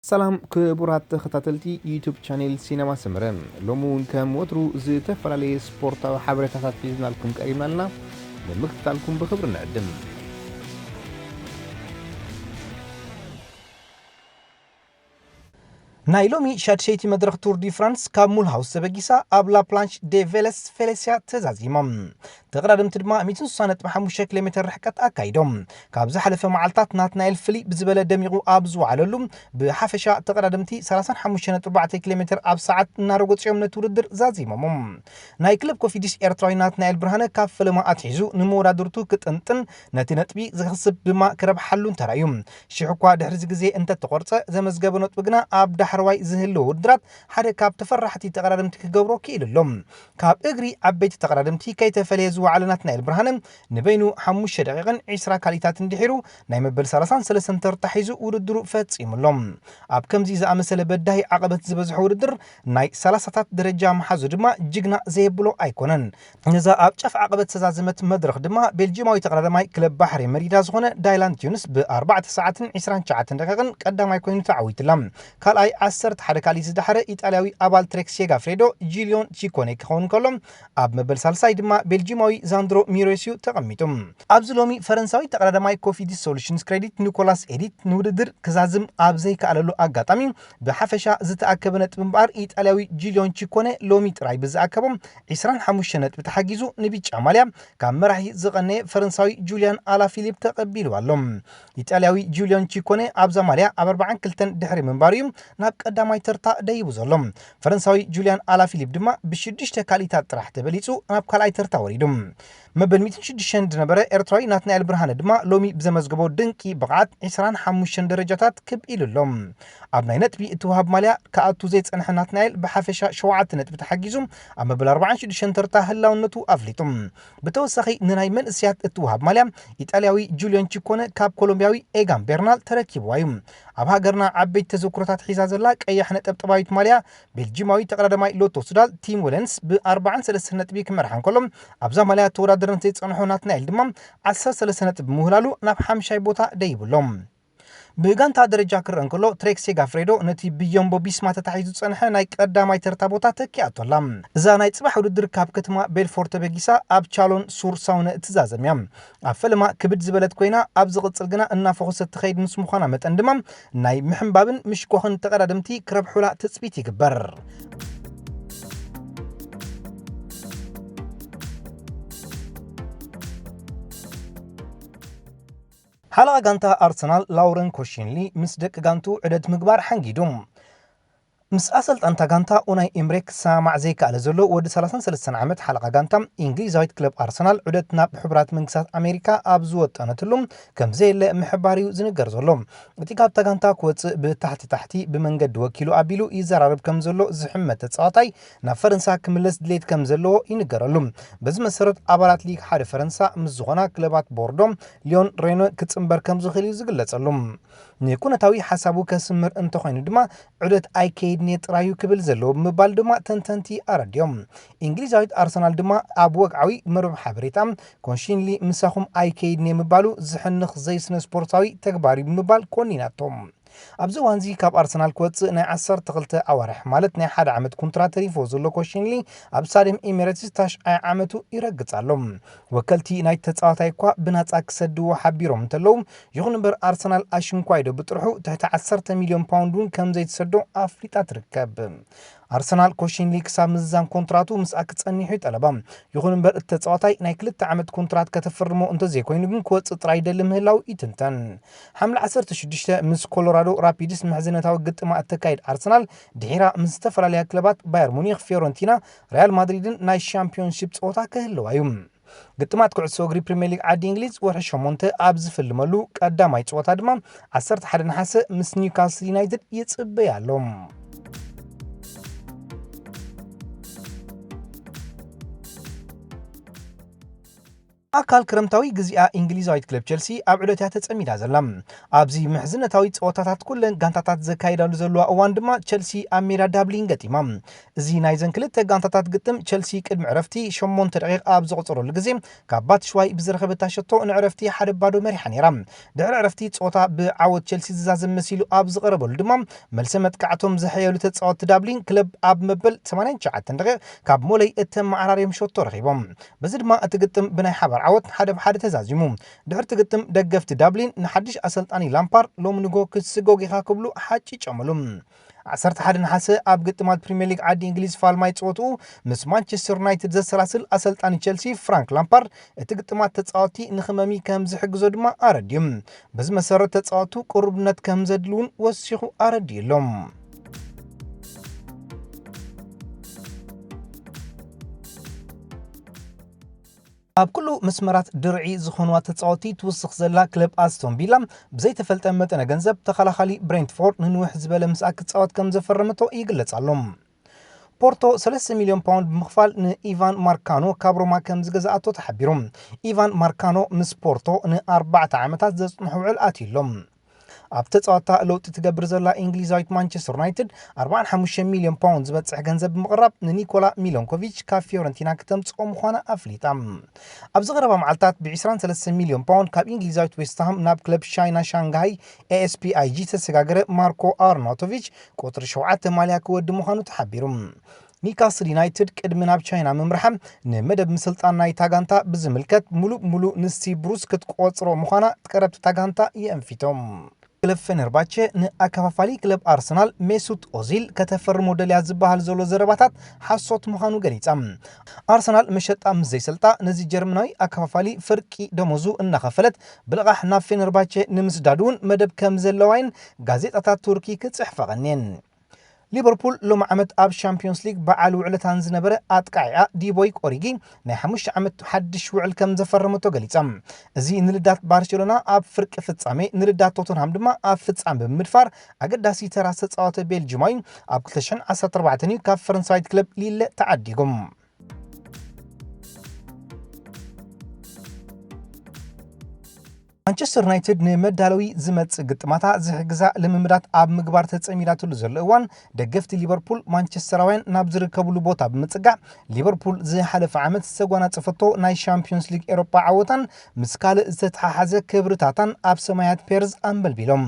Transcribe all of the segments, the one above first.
ሰላም ክቡራት ተኸታተልቲ ዩቱብ ቻኔል ሲነማ ሰመረ፣ ሎሚ እውን ከም ወትሩ ዝተፈላለየ ስፖርታዊ ሓበሬታታት ሒዝናልኩም ቀሪብና ኣለና። ንምክትታልኩም ብኽብሪ ንዕድም። ናይ ሎሚ ሻድሸይቲ መድረኽ ቱር ዲ ፍራንስ ካብ ሙልሃውስ ተበጊሳ ኣብ ላፕላንሽ ዴ ቬለስ ፌሌሲያ ተዛዚሞም። ተቐዳደምቲ ድማ ሚእትን ስሳን ነጥቢ ሓሙሽተ ኪሎ ሜትር ርሕቀት ኣካይዶም። ካብ ዝሓለፈ መዓልታት ናትናኤል ፍልይ ብዝበለ ደሚቑ ኣብ ዝወዓለሉ፣ ብሓፈሻ ተቐዳደምቲ ሰላሳን ሓሙሽተ ነጥቢ ኣርባዕተ ኪሎ ሜትር ኣብ ሰዓት እናረገጹ እዮም ነቲ ውድድር ዛዚሞሞ። ናይ ክለብ ኮፊዲስ ኤርትራዊ ናትናኤል ብርሃነ ካብ ፈለማ ኣትሒዙ ንመወዳድርቱ ክጥንጥን፣ ነቲ ነጥቢ ዝኸስብ ድማ ክረብሓሉን ተራእዩ። ሽሕ እኳ ድሕሪ እዚ ግዜ እንተተቖርጸ፣ ዘመዝገበ ነጥቢ ግና ኣብ ዳሕረዋይ ዝህልዎ ውድድራት ሓደ ካብ ተፈራሕቲ ተቐዳደምቲ ክገብሮ ክኢሉ ኣሎ። ካብ እግሪ ዓበይቲ ተቐዳደምቲ ከይተፈለየ ዝወዓለ ናትናኤል ብርሃነ ንበይኑ ሓሙሽተ ደቂቕን ዕስራ ካልኢታትን ድሒሩ ናይ መበል ሰላሳን ሰለስተን ተርታ ሒዙ ውድድሩ ፈጺሙ ኣሎ። ኣብ ከምዚ ዝኣመሰለ በዳሂ ዓቐበት ዝበዝሖ ውድድር ናይ ሰላሳታት ደረጃ ምሓዙ ድማ ጅግና ዘየብሎ ኣይኮነን። ነዛ ኣብ ጫፍ ዓቐበት ዝተዛዘመት መድረኽ ድማ ቤልጂማዊ ተቐዳዳማይ ክለብ ባሕሪ መሪዳ ዝኾነ ዳይላንድ ዩንስ ብኣርባዕተ ሰዓትን ዕስራን ትሽዓተን ደቂቕን ቀዳማይ ኮይኑ ተዓዊቱላ። ካልኣይ ዓሰርተ ሓደ ካልኢት ዝደሓረ ኢጣልያዊ ኣባል ትሬክ ሴጋፍሬዶ ጂልዮን ቺኮኔ ክኸውን ከሎ፣ ኣብ መበል ሳልሳይ ድማ ቤልጂማዊ ዛንድሮ ሚሬስ እዩ ተቐሚጡ። ኣብዚ ሎሚ ፈረንሳዊ ተቐዳዳማይ ኮፊዲስ ሶሉሽንስ ክሬዲት ኒኮላስ ኤዲት ንውድድር ክዛዝም ኣብ ዘይከኣለሉ ኣጋጣሚ ብሓፈሻ ዝተኣከበ ነጥቢ እምበኣር ኢጣልያዊ ጁልዮን ቺኮነ ሎሚ ጥራይ ብዝኣከቦም ዕስራን ሓሙሽተ ነጥቢ ተሓጊዙ ንቢጫ ማልያ ካብ መራሒ ዝቐነየ ፈረንሳዊ ጁልያን ኣላፊሊፕ ተቐቢሉ ኣሎ። ኢጣልያዊ ጁልዮን ቺኮነ ኣብዛ ማልያ ኣብ ኣርባዓን ክልተን ድሕሪ ምንባሩ እዩ ናብ ቀዳማይ ተርታ ደይቡ ዘሎ። ፈረንሳዊ ጁልያን ኣላፊሊፕ ድማ ብሽዱሽተ ካልኢታት ጥራሕ ተበሊጹ ናብ ካልኣይ ተርታ ወሪዱ። መበል ሚእትን ሽዱሽተን ዝነበረ ኤርትራዊ ናትናኤል ብርሃነ ድማ ሎሚ ብዘመዝገቦ ድንቂ ብቕዓት ዕስራን ሓሙሽተን ደረጃታት ክብ ኢሉ ኣሎ። ኣብ ናይ ነጥቢ እትወሃብ ማልያ ክኣቱ ዘይጸንሐ ናትናኤል ብሓፈሻ ሸውዓተ ነጥቢ ተሓጊዙ ኣብ መበል ኣርባዓን ሽዱሽተን ተርታ ህላውነቱ ኣፍሊጡ። ብተወሳኺ ንናይ መንእሰያት እትወሃብ ማልያ ኢጣልያዊ ጁልዮን ቺኮነ ካብ ኮሎምብያዊ ኤጋን ቤርናል ተረኪብዋ እዩ። ኣብ ሃገርና ዓበይቲ ተዘክሮታት ሒዛ ዘላ ቀያሕ ነጠብጠባዊት ማልያ ቤልጂማዊ ተቐዳዳማይ ሎቶ ሱዳል ቲም ወለንስ ብኣርባዓን ሰለስተን ነጥቢ ክመርሓ እንከሎ፣ ኣብዛ ማልያ ተወዳደረን ዘይጸንሖ ናትናኤል ድማ ዓሰርተ ሰለስተ ነጥቢ ብምህላሉ ናብ ሓምሻይ ቦታ ደይቡ ኣሎ። ብጋንታ ደረጃ ክረአ እንከሎ፣ ትሬክ ሴጋፍሬዶ ነቲ ብዮምቦ ቢስማ ተታሒዙ ዝጸንሐ ናይ ቀዳማይ ተርታ ቦታ ተኪኣቶ ኣላ። እዛ ናይ ጽባሕ ውድድር ካብ ከተማ ቤልፎርት ተበጊሳ ኣብ ቻሎን ሱር ሳውነ እትዛዘም እያ። ኣብ ፈለማ ክብድ ዝበለት ኮይና፣ ኣብ ዝቕጽል ግና እናፈኾሰት ትኸይድ ምስ ምዃና መጠን ድማ፣ ናይ ምሕንባብን ምሽኳኽን ተቐዳደምቲ ክረብሑላ ትጽቢት ይግበር። ሓለቓ ጋንታ ኣርሰናል ላውረን ኮሺንሊ ምስ ደቂ ጋንቱ ዑደት ምግባር ሓንጊዱ። ምስ ኣሰልጣንታ ጋንታ ኡናይ ኤምሬ ክሰማማዕ ዘይከኣለ ዘሎ ወዲ ሰላሳን ሰለስተን ዓመት ሓለቓ ጋንታ እንግሊዛዊት ክለብ ኣርሰናል ዑደት ናብ ሕቡራት መንግስታት ኣሜሪካ ኣብ ዝወጠነትሉ ከም ዘየለ ምሕባር እዩ ዝንገር ዘሎ። እቲ ካብታ ጋንታ ክወጽእ ብታሕቲ ታሕቲ ብመንገዲ ወኪሉ ኣቢሉ ይዘራረብ ከም ዘሎ ዝሕመት ተጻዋታይ ናብ ፈረንሳ ክምለስ ድሌት ከም ዘለዎ ይንገረሉ። በዚ መሰረት ኣባላት ሊግ ሓደ ፈረንሳ ምስ ዝኾና ክለባት ቦርዶ፣ ሊዮን፣ ሬኖ ክጽንበር ከም ዝኽእል እዩ ዝግለጸሉ። ንኩነታዊ ሓሳቡ ከስምር እንተኾይኑ ድማ ዑደት ኣይከይድን እየ ጥራዩ ክብል ዘለዎ ብምባል ድማ ተንተንቲ ኣረድዮም። እንግሊዛዊት ኣርሰናል ድማ ኣብ ወግዓዊ መርበብ ሓበሬታ ኮንሺንሊ ምሳኹም ኣይከይድን እየ ምባሉ ዝሕንኽ ዘይስነ ስፖርታዊ ተግባር እዩ ብምባል ኮኒናቶ። ኣብዚ እዋንዚ ካብ ኣርሰናል ክወጽእ ናይ ዓሰርተ ክልተ ኣዋርሕ ማለት ናይ ሓደ ዓመት ኮንትራት ተሪፎ ዘሎ ኮንሺንሊ ኣብ ስታድየም ኤሚሬትስ ታሽዓይ ዓመቱ ይረግጽ ኣሎ። ወከልቲ ናይቲ ተጻዋታይ እኳ ብናጻ ክሰድዎ ሓቢሮም እንተለዉ፣ ይኹን እምበር ኣርሰናል ኣሽንኳይዶ ብጥርሑ ትሕቲ ዓሰርተ ሚልዮን ፓውንድ እውን ከም ዘይትሰዶ ኣፍሊጣ ትርከብ። ኣርሰናል ኮሺንሊ ክሳብ ምዝዛም ኮንትራቱ ምስኣ ክጸኒሑ ይጠለባ። ይኹን እምበር እቲ ተጻዋታይ ናይ ክልተ ዓመት ኮንትራት ከተፍርሞ እንተዘይኮይኑ ግን ክወጽእ ጥራይ ይደሊ ምህላው ይትንተን። ሓምለ ዓሰርተ ሽዱሽተ ምስ ኮሎራዶ ራፒድስ ምሕዝነታዊ ግጥማ እተካይድ ኣርሰናል ድሒራ ምስ ዝተፈላለያ ክለባት ባየር ሙኒክ፣ ፊዮረንቲና፣ ሪያል ማድሪድን ናይ ሻምፒዮንሺፕ ጸወታ ክህልዋ እዩ። ግጥማት ኩዕሶ እግሪ ፕሪምየር ሊግ ዓዲ እንግሊዝ ወርሒ ሸሞንተ ኣብ ዝፍልመሉ ቀዳማይ ጸወታ ድማ ዓሰርተ ሓደ ነሓሰ ምስ ኒውካስል ዩናይትድ ይጽበያ ኣሎ። ኣካል ክረምታዊ ግዜኣ፣ እንግሊዛዊት ክለብ ቸልሲ ኣብ ዑደት እያ ተጸሚዳ ዘላ። ኣብዚ ምሕዝነታዊ ጸወታታት ኩለን ጋንታታት ዘካይዳሉ ዘለዋ እዋን ድማ፣ ቸልሲ ኣብ ሜዳ ዳብሊን ገጢማ። እዚ ናይዘን ክልተ ጋንታታት ግጥም፣ ቸልሲ ቅድሚ ዕረፍቲ ሸሞንተ ደቂቕ ኣብ ዘቑጸረሉ ግዜ፣ ካብ ባትሽዋይ ብዝረኸበታ ሸቶ ንዕረፍቲ ሓደ ባዶ መሪሓ ነይራ። ድሕሪ ዕረፍቲ፣ ጸወታ ብዓወት ቸልሲ ዝዛዘም መሲሉ ኣብ ዝቐረበሉ ድማ፣ መልሰ መጥቃዕቶም ዘሐየሉ ተጻወትቲ ዳብሊን ክለብ ኣብ መበል ሰማንያን ትሽዓተን ደቂቕ ካብ ሞለይ እተመዓራርዮም ሸቶ ረኺቦም። በዚ ድማ እቲ ግጥም ብናይ ሓባር ዓወት ሓደ ብ ሓደ ተዛዚሙ። ድሕርቲ ግጥም፣ ደገፍቲ ዳብሊን ንሓድሽ ኣሰልጣኒ ላምፓርድ ሎሚ ንግሆ ክትስጎግ ኢኻ ክብሉ ሓጪጨምሉ። ዓሰርተ ሓደ ነሓሰ ኣብ ግጥማት ፕሪምየር ሊግ ዓዲ እንግሊዝ ፋልማይ ጸወትኡ ምስ ማንቸስተር ዩናይትድ ዘሰላስል ኣሰልጣኒ ቸልሲ ፍራንክ ላምፓርድ፣ እቲ ግጥማት ተጻወትቲ ንኽመሚ ከም ዝሕግዞ ድማ ኣረድዩ። በዚ መሰረት፣ ተጻወቱ ቅሩብነት ከም ዘድሊ እውን ወሲኹ ኣረድዩ ኣሎ። ኣብ ኩሉ መስመራት ድርዒ ዝኾንዋ ተጻወቲ ትውስኽ ዘላ ክለብ ኣስቶን ቪላ፣ ብዘይተፈልጠ መጠነ ገንዘብ ተኸላኻሊ ብሬንትፎርድ ንንውሕ ዝበለ ምስኣ ክጻወት ከም ዘፈረመቶ ይግለጽ ኣሎ። ፖርቶ ሰለስተ ሚልዮን ፓውንድ ብምኽፋል ንኢቫን ማርካኖ ካብ ሮማ ከም ዝገዝኣቶ ተሓቢሩ። ኢቫን ማርካኖ ምስ ፖርቶ ንኣርባዕተ ዓመታት ዘጽንሑ ውዕል ኣትዩ ኣሎ። ኣብ ተጻዋታ ለውጢ ትገብር ዘላ እንግሊዛዊት ማንቸስተር ዩናይትድ ኣርባዓን ሓሙሽተን ሚልዮን ፓውንድ ዝበጽሕ ገንዘብ ብምቕራብ ንኒኮላ ሚሎንኮቪች ካብ ፊዮረንቲና ክተምጽኦ ምዃና ኣፍሊጣ። ኣብዚ ቀረባ መዓልታት ብ ዕስራን ሰለስተን ሚልዮን ፓውንድ ካብ እንግሊዛዊት ዌስትሃም ናብ ክለብ ቻይና ሻንግሃይ ኤኤስፒኣይጂ ዝተሰጋገረ ማርኮ ኣርናውቶቪች ቁጽሪ ሸውዓተ ማልያ ክወዲ ምዃኑ ተሓቢሩ። ኒካስል ዩናይትድ ቅድሚ ናብ ቻይና ምምርሓ፣ ንመደብ ምስልጣን ናይታ ጋንታ ብዝምልከት፣ ሙሉእ ብሙሉእ ንስቲ ብሩስ ክትቆጽሮ ምዃና ቀረብቲ እታ ጋንታ የእንፊቶም። ክለብ ፌነርባቸ ንኣከፋፋሊ ክለብ ኣርሰናል ሜሱት ኦዚል ከተፈርሞ ደልያ ዝበሃል ዘሎ ዘረባታት ሓሶት ምዃኑ ገሊጻ። ኣርሰናል መሸጣ ምስ ዘይሰልጣ፣ ነዚ ጀርመናዊ ኣከፋፋሊ ፍርቂ ደሞዙ እናኸፈለት ብልቓሕ ናብ ፌነርባቸ ንምስዳድ እውን መደብ ከም ዘለዋይን ጋዜጣታት ቱርኪ ክጽሕፋ ቀንየን። ሊቨርፑል ሎሚ ዓመት ኣብ ሻምፒዮንስ ሊግ በዓል ውዕለታን ዝነበረ ኣጥቃዒኣ ዲቦይ ኦሪጊ ናይ ሓሙሽተ ዓመት ሓድሽ ውዕል ከም ዘፈረመቶ ገሊጻ። እዚ ንልዳት ባርሴሎና ኣብ ፍርቂ ፍጻሜ፣ ንልዳት ቶተንሃም ድማ ኣብ ፍጻሜ ብምድፋር ኣገዳሲ ተራ ዝተጻወተ ቤልጂማዊ ኣብ ክልተ ሽሕን ዓሰርተ ኣርባዕተን እዩ ካብ ፈረንሳዊት ክለብ ሊለ ተዓዲጉ። ማንቸስተር ዩናይትድ ንመዳለዊ ዝመጽእ ግጥማታ ዝሕግዛ ልምምዳት ኣብ ምግባር ተጸሚዳትሉ ዘሎ እዋን፣ ደገፍቲ ሊቨርፑል ማንቸስተራውያን ናብ ዝርከብሉ ቦታ ብምጽጋዕ፣ ሊቨርፑል ዝሓለፈ ዓመት ዝተጓናጸፈቶ ናይ ሻምፒዮንስ ሊግ ኤሮፓ ዓወታን ምስ ካልእ ዝተተሓሓዘ ክብርታታን ኣብ ሰማያት ፔርዝ ኣንበልቢሎም።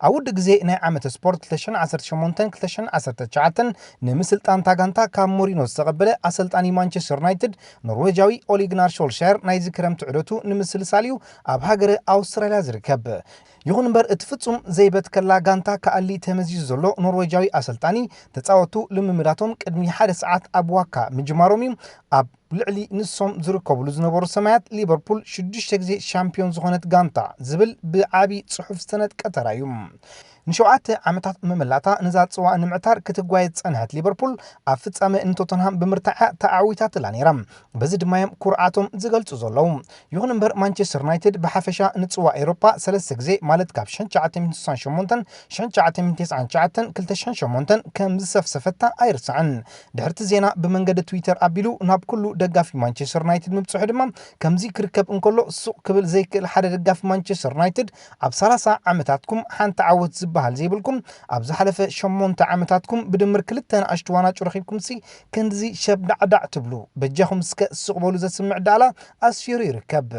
ኣብ ውድእ ግዜ ናይ ዓመተ ስፖርት ክልተ ሽሕን ዓሰርተ ሸሞንተን ክልተ ሽሕን ዓሰርተ ትሽዓተን ንምስልጣን እታ ጋንታ ካብ ሞሪኖ ዝተቐበለ ኣሰልጣኒ ማንቸስተር ዩናይትድ ኖርዌጃዊ ኦሊግናር ሾልሻየር ናይዚ ክረምቲ ዑደቱ ንምስልሳል እዩ ኣብ ሃገረ ኣውስትራልያ ዝርከብ። ይኹን እምበር፣ እቲ ፍጹም ዘይበትከላ ጋንታ ክኣሊ ተመዚዙ ዘሎ ኖርዌጃዊ ኣሰልጣኒ፣ ተጻወቱ ልምምዳቶም ቅድሚ ሓደ ሰዓት ኣብ ዋካ ምጅማሮም እዩ ኣብ ልዕሊ ንሶም ዝርከብሉ ዝነበሩ ሰማያት ሊቨርፑል ሽዱሽተ ግዜ ሻምፒዮን ዝኾነት ጋንታ ዝብል ብዓቢ ጽሑፍ ዝተነጥቀ ተራ እዩ። ንሸውዓተ ዓመታት መመላእታ ነዛ ጽዋ ንምዕታር ክትጓየ ዝጸንሐት ሊቨርፑል፣ ኣብ ፍጻመ ንቶተንሃም ብምርታዓ ተዓዊታትላ ነይራ። በዚ ድማ እዮም ኩርዓቶም ዝገልጹ ዘለዉ። ይኹን እምበር፣ ማንቸስተር ዩናይትድ ብሓፈሻ ንጽዋ ኤውሮፓ ሰለስተ ግዜ፣ ማለት ካብ ሽሕን ትሽዓተ ሚእትን ስሳን ሸሞንተን፣ ሽሕን ትሽዓተ ሚእትን ተስዓን ትሽዓተን፣ ክልተ ሽሕን ሸሞንተን ከም ዝሰፍሰፈታ ኣይርሳዕን። ድሕርቲ ዜና ብመንገዲ ትዊተር ኣቢሉ ናብ ኩሉ ደጋፊ ማንቸስተር ዩናይትድ ምብጽሑ ድማ፣ ከምዚ ክርከብ እንከሎ፣ ሱቕ ክብል ዘይክእል ሓደ ደጋፊ ማንቸስተር ዩናይትድ፣ ኣብ ሰላሳ ዓመታትኩም ሓንቲ ዓወት ዝበሃል ዘይብልኩም፣ ኣብ ዝሓለፈ ሸሞንተ ዓመታትኩም ብድምር ክልተ ንኣሽቱ ዋናጩ ረኺብኩምሲ፣ ክንድዚ ሸብዳዕዳዕ ትብሉ፣ በጃኹም እስከ ስቕ በሉ ዘስምዕ ዳእላ ኣስፊሩ ይርከብ።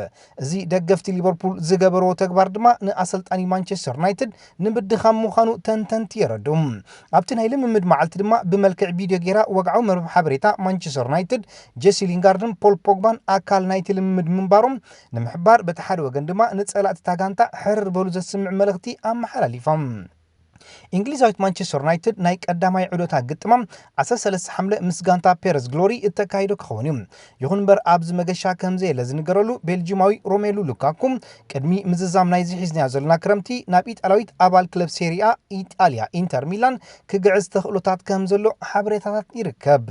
እዚ ደገፍቲ ሊቨርፑል ዝገበርዎ ተግባር ድማ ንኣሰልጣኒ ማንቸስተር ዩናይትድ ንምድኻም ምዃኑ ተንተንቲ የረድኡ። ኣብቲ ናይ ልምምድ መዓልቲ ድማ ብመልክዕ ቪድዮ ጌራ ወግዓዊ መርበብ ሓበሬታ ማንቸስተር ዩናይትድ፣ ጄሲ ሊንጋርድን ፖል ፖግባን ኣካል ናይቲ ልምምድ ምንባሮም ንምሕባር፣ በቲ ሓደ ወገን ድማ ንጸላእቲ እታ ጋንታ ሕርር በሉ ዘስምዕ መልእኽቲ ኣመሓላሊፎም። እንግሊዛዊት ማንቸስተር ዩናይትድ ናይ ቀዳማይ ዑደታ ግጥማ ዓሰርተ ሰለስተ ሓምለ ምስ ጋንታ ፔረዝ ግሎሪ እተካይዶ ክኸውን እዩ። ይኹን እምበር፣ ኣብዚ መገሻ ከም ዘየለ ዝንገረሉ ቤልጂማዊ ሮሜሉ ሉካኩ፣ ቅድሚ ምዝዛም ናይዚ ሒዝናዮ ዘለና ክረምቲ ናብ ኢጣልያዊት ኣባል ክለብ ሴሪኣ ኢጣልያ ኢንተር ሚላን ክግዕዝ ተኽእሎታት ከም ዘሎ ሓበሬታታት ይርከብ።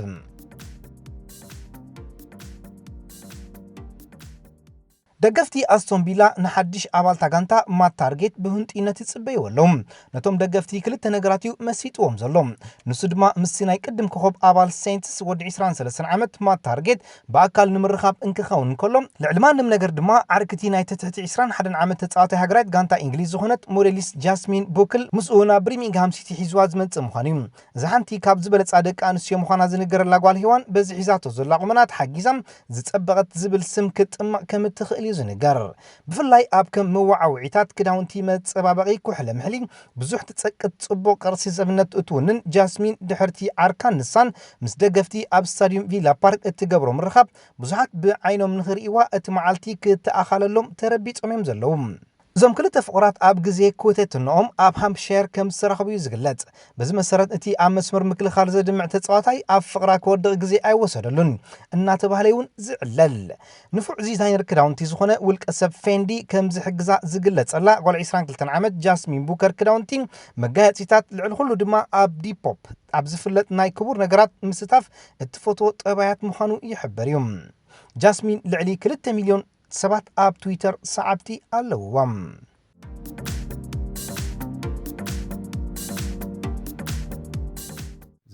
ደገፍቲ ኣስቶን ቪላ ንሓድሽ ኣባልታ ጋንታ ማት ታርጌት ብህንጡይነት ይጽበይዎ ኣለዉ። ነቶም ደገፍቲ ክልተ ነገራት እዩ መሲጥዎም ዘሎ። ንሱ ድማ ምስቲ ናይ ቅድም ኮኸብ ኣባል ሴንትስ ወዲ ዕስራን ሰለስተን ዓመት ማት ታርጌት ብኣካል ንምርኻብ እንክኸውን እንከሎ፣ ልዕሊ ማንም ነገር ድማ ዓርክቲ ናይ ትሕቲ ዕስራን ሓደን ዓመት ተጻዋታይ ሃገራዊት ጋንታ እንግሊዝ ዝኾነት ሞዴሊስት ጃስሚን ቡክል ምስኡ ናብ ብሪሚንግሃም ሲቲ ሒዝዋ ዝመጽእ ምዃኑ እዩ። እዛ ሓንቲ ካብ ዝበለጻ ደቂ ኣንስትዮ ምዃና ዝንገረላ ጓል ሄዋን በዚ ሒዛቶ ዘላ ቁመና ተሓጊዛ ዝጸበቐት ዝብል ስም ክትጥመቕ ከም እትኽእል እዩ ዝንገር። ብፍላይ ኣብ ከም መወዓውዒታት፣ ክዳውንቲ፣ መጸባበቒ፣ ኩሕለ ምሕሊ ብዙሕ ትጸቅጥ ጽቡቕ ቅርሲ ሰብነት እትውንን ጃስሚን ድሕርቲ ዓርካን ንሳን ምስ ደገፍቲ ኣብ ስታዲዩም ቪላ ፓርክ እትገብሮ ምርኻብ ብዙሓት ብዓይኖም ንኽርእይዋ እቲ መዓልቲ ክተኣኻለሎም ተረቢጾም እዮም ዘለዉ። እዞም ክልተ ፍቑራት ኣብ ግዜ ኮተትንኦም ኣብ ሃምፕሻየር ከም ዝተራኸቡ እዩ ዝግለጽ። በዚ መሰረት እቲ ኣብ መስመር ምክልኻል ዘድምዕ ተጻዋታይ ኣብ ፍቕራ ክወድቕ ግዜ ኣይወሰደሉን እናተባህለ እውን ዝዕለል። ንፉዕ ዲዛይነር ክዳውንቲ ዝኾነ ውልቀ ሰብ ፌንዲ ከም ዝሕግዛ ዝግለጸላ ጓል ዕስራን ክልተን ዓመት ጃስሚን ቡከር ክዳውንቲ መጋየጺታት ልዕሊ ኩሉ ድማ ኣብ ዲፖፕ ኣብ ዝፍለጥ ናይ ክቡር ነገራት ምስታፍ እትፈትዎ ጠባያት ምዃኑ ይሕበር እዩ። ጃስሚን ልዕሊ ክልተ ሚልዮን ሰባት ኣብ ትዊተር ሰዓብቲ ኣለውዋ።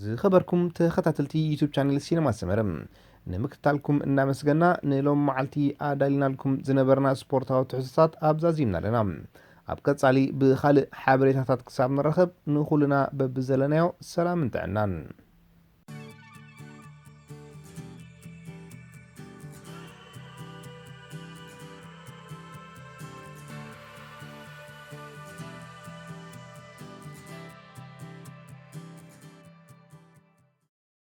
ዝኸበርኩም ተኸታተልቲ ዩቱብ ቻነል ሲነማ ሰመረ ንምክትታልኩም እናመስገና ንሎም መዓልቲ ኣዳሊናልኩም ዝነበርና ስፖርታዊ ትሕዝቶታት ኣብዛዚምና ኣለና። ኣብ ቀጻሊ ብኻልእ ሓበሬታታት ክሳብ ንራኸብ ንኹልና በብዘለናዮ ሰላምን ጥዕናን።